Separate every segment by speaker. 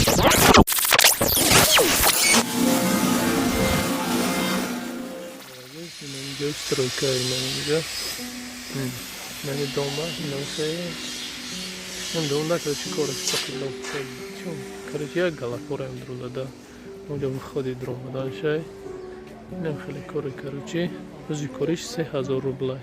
Speaker 1: Инҷо стройка, инҷо нами дома, инамсе домда, короче, кораш короче, як гала кораем друдада, онҷо выходи дромаданшай. Инам хеле кори, короче, рӯзи кориш 3000 рублай.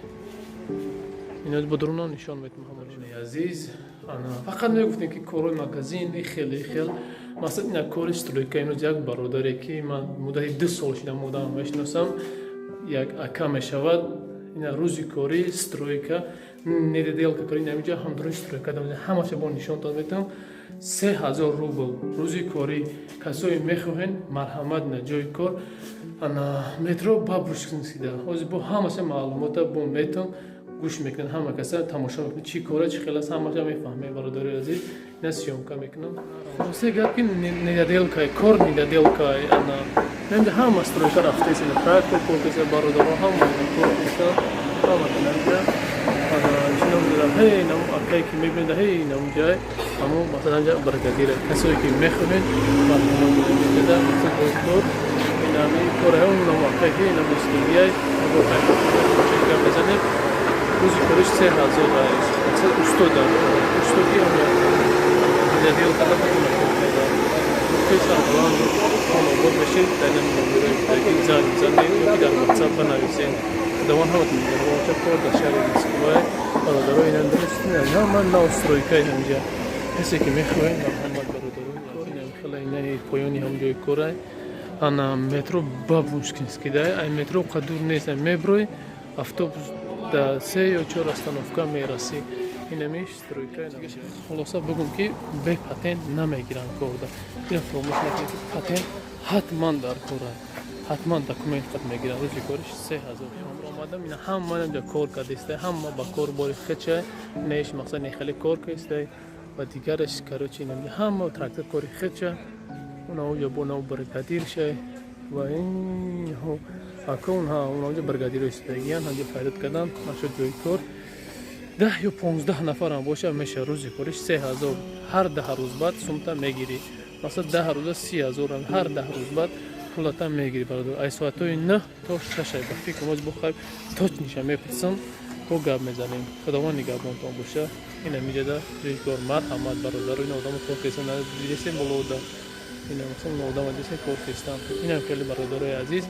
Speaker 1: Ино бо дурунам нишон метам. Ҳамаи азиз, ана фақат мегуфтем, ки корои магазин хеле хел. Масалан, ина кори стройка. Имрӯз як бародаре, ки ман муддати 2 сол шидам одам мешиносам, як ака мешавад, ина рӯзи кори стройка, недоделка кори, инамиҷа ҳамдуруни стройка ҳамаша бо нишонтон метавам. 3000 рубл рӯзи корӣ. Касое мехоҳен, марҳамат, на ҷои кор ана метро Бабушкинскийда. Ҳозир бо ҳамаша маълумота бо метон, гӯш мекунад, ҳама каса тамошо мекунад, чӣ кора, чӣ хел аст, ҳамаша мефаҳмед, бародари азиз. Ина съёмка мекунам. Хулоса гап, ки недоделкай кор, недоделкай ана намда ҳама стройка рафтаест, ина трактор кор кеса, бародаро ҳама ина кор кеса, ҳама намда ана чӣ ном дорам, ҳей наму акае ки мебинед, ҳей наму ҷай, ҳамо масалан ҷа бригадира. Касое ки мехоҳед, марҳамат, меҷада кор инами кора, наму акае ки инам истодияй гап мезанем. Рӯзи кориш 3000 устода, устоди недоделка карда кор карда. Сарбаланд, хонобод бошед. Дар ин номерои кӯдаки занг бизанед ё ки дар WhatsApp банависед. Худованд ҳаматон нигаҳбон. Кор дар шаҳри Москва, бародаро, инам ҳама нав стройкаи ҳамҷа. Касе ки мехоҳед, марҳамат, бародаро. Инам хела инаи поёни ҳам ҷои корай, ана метро Бабушкинскийда. Ай метро қадур нест, ай меброй, автобус да се ё чор остановка мерасӣ. Инами стройка. Хулоса бигӯм, ки бе патент намегиранд корда. Ина фуромӯш накунед, ки патент ҳатман дар кора, ҳатман документ қад мегиранд. Рӯзи кориш 3000. Омадам, ина ҳама инҷа кор кардиста, ҳама ба кор бори хеча неиш, мақсад не хеле кор кардиста ва дигараш. Короче, ина ҳама трактор кори хеча, унаоҷа бо нав бригадир шай ва инҳо ака онҳа унаоҷа бригадиро истодагиян, ҳамҷа файдат кардан нашуд. Ҷои кор 10 ё 15 нафарам боша меша. Рӯзи кориш 3000. Ҳар 10 рӯз баъд сумта мегирӣ. Масалан, 10 рӯза 30 000, ҳар 10 рӯз баъд пулата мегирӣ, бародар. Ай соатҳои 9 то 6, ба фикр моз бухай, точныйша мепурсам, бо гап мезанем. Худованд нигаҳбонтон боша. Ина миҷада ҷои кор, марҳамат, бародаро. Ина одамо кор кестан, дидесем болода, ина масалан одама дидесем, кор кестан. Инам хеле, бародарои азиз,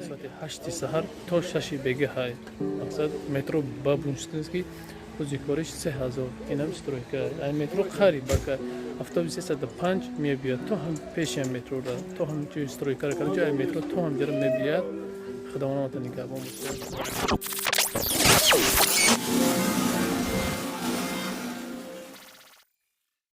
Speaker 1: соати 8-и саҳар то 6-и бегаҳай, мақсад метро Бабушкинский, рӯзи кориш 3000. Инам стройка, ай метро қариб бака, автобус 305 мебиёд то ҳам пеши метрора, то ҳам ҷои стройкара карда, ҷои метро то ҳам ҷара мебиёд. Худованд нигаҳбон бошад.